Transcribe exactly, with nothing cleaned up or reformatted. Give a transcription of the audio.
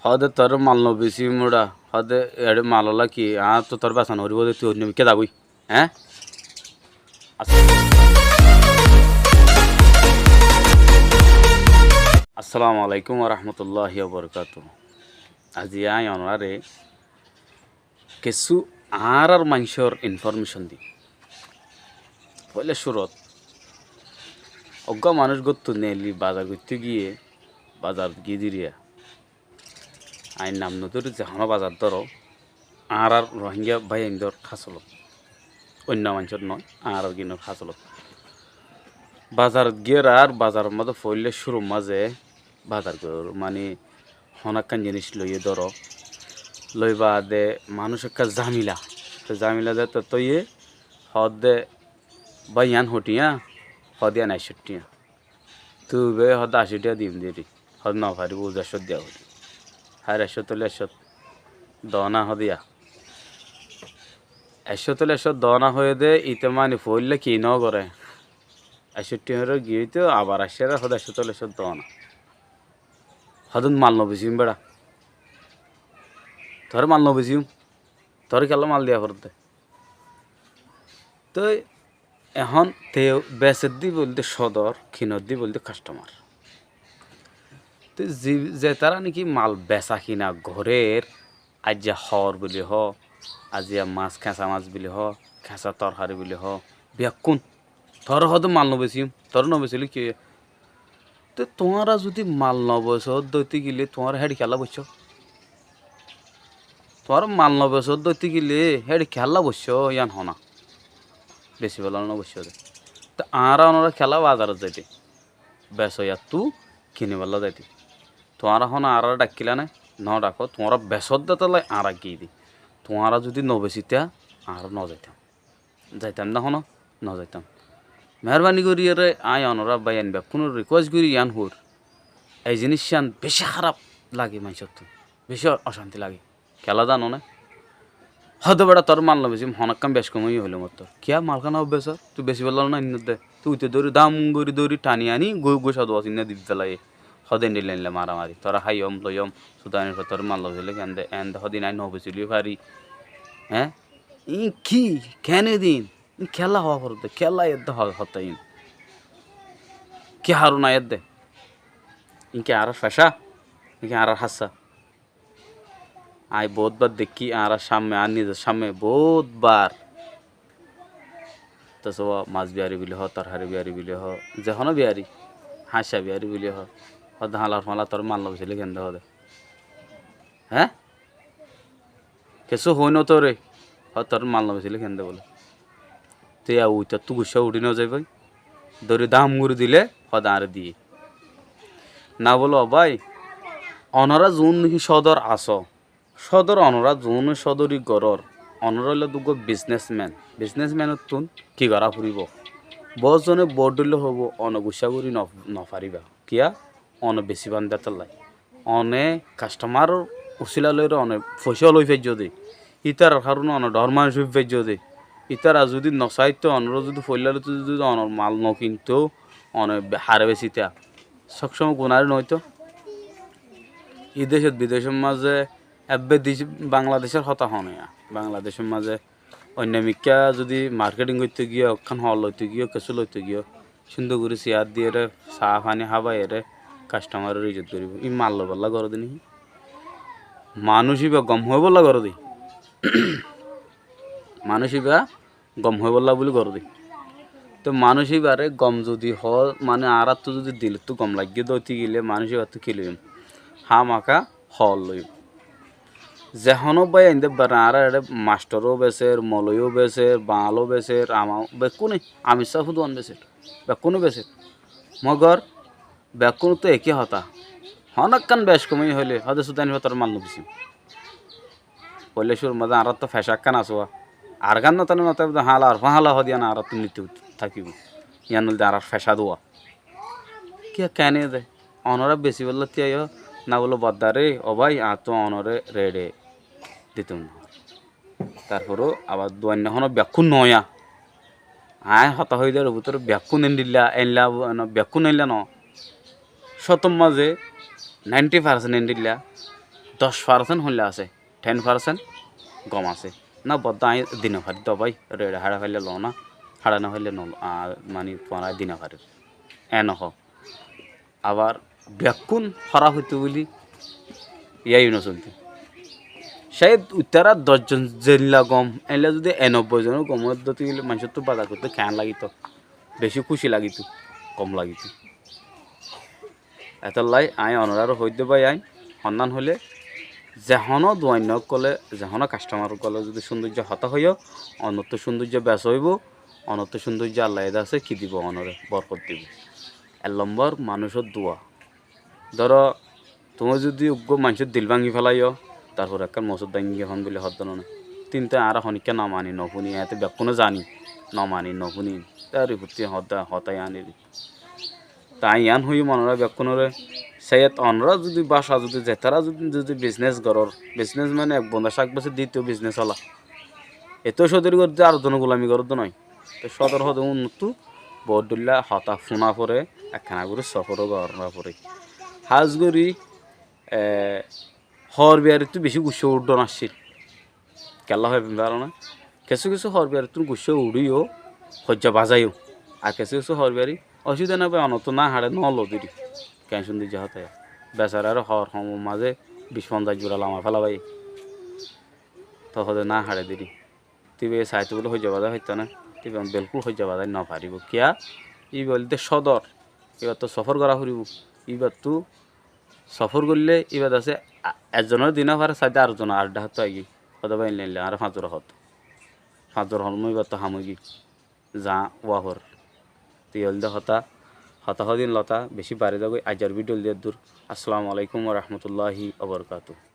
Hoóde toré mal nobesím uçá, hoóde eçé mal ola ki, añáttu toré besa noforibó de, tui oinno mikká zagói, eé? As-, Assalamu alaikum wa rahmatullahi wa barakatuhu. Aijja añí onoráre kessú añárár maincór informécon di. Foóila cúrot eggúa manúic góttu neeli bazar goittóu giyé, bazarot giyé diriya. Aññí nam nodóri, ze honó bazar dóro, añárár Rohingya báiyaindór hásolot, oinno maincór noó, añárár gínor hásolot. Bazarot giyé ar bazaror mazé foóila cúrur mazé bazar gorór, mani honó ekkán ziníc loiyé dóro, loi baade manúic ekká zamila, te zamila de te tóiye hoódde, bái, yián hoçiya? Hoóde yián ekcót thiañ. Tui bái hoóde ací thiañ diyum deri. Hoóde nofaribó, uzu ekcót diya foribo. Hár ekcót óile ekcót doóna hoóde yá. Ekcót óile ekcót doóna hoiyé de, ite mani foóila ki nogoré? Ekcót thiañre giyói to abar aiccé re hoóde ekcót óile ekcót doóna. Hoóde mal nobesím beça. Toré mal nobesím. Toré kiyólla mal diya foredde? Toi ehón te besedde bólte códor, kinedde bólte kastomar. Toi ze, ze tará niki mal besa kina gorér, aijja hoor buli hoó, aijja mas, keñsa mas buli hoó, keñsa torkari buli hoó, bekkún. Toré hoóde mal nobesím, toré nobesíle ki óiye? Te tuáñra zudi mal nobesódde óite gile tuáñra héçe kiyólla boiccó? Tuáñra mal nobesódde óite gile héçe kiyólla boiccó, yián hoó na. Besibálla noboiccó de. Te añára onorá kiyólla bazarot zaite? Besoyattú kinibálla zaite. Tuáñra honó añáráre dhakkíla né? Nodhakó. Tuáñra besódde tolla añára giyí de. Tuáñra zudi nobesitá, añára nozaitam. Zaitam de honó, nozaitam. Meérbani goríyeré aññí onorá báiyain bekkúnore rikúes gorí yián hoóir, ei ziníccán bicí háraf lage maincóttu, bicí ocanti lage. Kiyólla zano né? Hoóde beça toré mal nobesím, honókkan bec kom óiye hoilé mottor. Kiyá malkán hoó besor? Tui besibálla na inno de. Tui uite dóri dam gorí dóri thani aní gó-, góca duwa sinna di félaiye. Hoóde endilla endilla maramari. Toré háiyom loiyom, sudainir fua toré mal nobesíle kende, ende hoóde aññí nobesíliyó fari. Eé? Iín ki? Kene din? Iín kiyólla hoó foredde? Kiyólla edde ho-, hotá iín? Ki harun aiyédde? Iín ki añárár fecá? Iín ki añárár hássa? Aññí boóut bar deikkí, añárár cámme, añár nizor cámme boóut bar. Te sówa mas biyari buli hoó, torkari biyari buli hoó, ze honó biyari, háñcca biyari buli hoó, hoódde háñlar fáñla toré mal nobesíle kende hoóde. Eé? Kessú hoói no toré, hoó toré mal nobesíle kende bóle. Te yá uitattú guccá uçí nozaibói, dóri dam gorí dile hoóde añáre diyé. Na bóle, o bái, onorá zuún niki códor asó, códor onorá zuúne códori gorór, onorá óilde uggúa bisnesmen. Bisnesmenottún ki gorá foribó? Boóut zone boóut dhoilla hoibó, one guccá gorí no-, nofaribá. Kiyá? One besi bande tolla. One kastomaror usila loire one foicá loi faijjó de. Ítarar hárone one dhoór manúic ói faijjó de. Ítara zudi nosaitó, onoré zudi foillá loitó, zudi onor mal nokinto, one be-, hare besita. Sób somoi gunári noóito. Í decót bidecór mazé ebbe dec-, Bangladecór hotá hoó na. Bangladecór mazé oinno mikká zudi marketing goitto giyó, ekkán hool loitto giyó, kessú loitto giyó, cúndor gorí siyar diyére, saá faní hábaiyére, kastomaror ijjot goríbo. Í mal loibálla goró de niki? Manúic íba gom hoibálla goró de. Manúic íba gom hoibálla buli goró de. Te manúic íbare gom zudi hoó, mane añáráttu zudi dilottú gom laiggé de óiti gile manúic íbattu ki loiyum? Hámaka hool loiyum. Ze honó báiyain de bare añárar eçé mastoró beser, moloiyó beser, bañaló beser, ama bekkúne, amir sáf uduwan beser, bekkúne beser. Mogor bekkúnottú ekí hotá. Honókkan bec komí hoilé, hóde sudain fotor mal nobisím. Foillá cúrur mazé añáráttu fecá ekkán asé. Ar gán notane notane hála ar fáñla hóde yián añáráttu nitó tákibo. Yián óilde añárar fecá duwa. Kiyá kene de? Onorá besibálla tíaiyó na bóle, boddare, o bái, añáttu onoré rede ditum. Tarfore abar duwainna honó bekkún noó. Aññí hotá hoóidar bútore bekkún endilla, endilla, bekkún endilla noó. Cótor mazé ninety percent endilla, doc farsent hoilla asé, ten farsent gom asé. Na, bodda añí di no farir de bái, rere hára faille lona, hára no faille no, a, mani tuáñra di no farir. E no ho. Abar bekkún hóraf óito buli yían no solto. Cáyed uitará doc zon zeilla gom, eilla zodi enobboi zon gom óito, tóile maincóttu bazar goitto keén lagito, beci kúci lagito, gom lagito. Etollá añí onoráre hoóidde bái, añí honnán hoilé, ze honó duainna ókkole, ze honó kastomar ókkole zodi cúndoijja hotá hoiyó, onottú cúndoijja besa óibo, onottú cúndoijja Allaye de asé ki dibo, onoré borkot dibo. Ek lombor manúicor dua. Dóro, tuñí zodi uggúa maincór dil báñgi félaiyó, tarfore ekkán mosót báñgi giyé hon buli hoddé no né. Tintú añára honikká no mani, no fúni, eéñte bekkúne zani, no mani, no fúni. Tar fottí hoddé hotá yían eri. Te añí yían hoiyúm onorá bekkúnoré, cáyed onorá zodi báca zodi zetará zodi, zodi biznes gorór, biznes mane ek bondá cák bese dito biznes ola. Eto códori goródde ar zone gulami goródde noó. Te códor hoóde unnottu bout dhoilla hotá fúna foré, ekkána gorí soforó gorá foré. Hás gorí, e, hoor biyarittú bicí guccá uçdhon accíl. Kiyólla hoó faro né? Kessú kessú hoor biyarittú guccá uçíyo, hoijja bazáiyo. Ar kessú kessú hoor biyari ocubida nái bái, onottú no haçe, no lo diri. Keén cúndoijja hotá. Besaráre hoor homor mazé bic fonzaic jura lama féla bái. Te hoóde no haçe diri. Te íba saitó bóli hoijja bazái faitto né, te íba belkúl hoijja bazái no faribó. Kiyá? Íba óilde códor, íbattú sofór gorá foribó. Íbattú sofór goillé íba de asé, a-, ekzonoré di no fare, saidé ar zon ar dháhattú aigí. Hoóde bái, eilla eilla añáre fañs zora hoóde, fañs zora hoóde, mui íbattú ham óigiyói. Zaá uwá for. Te óilde hotá, hotá hodin lotá, bicí bari zagói, aijjar bidhiyo óilde eddúr. Assalamu alaikum wa rahmatullahi wa barakatuhu.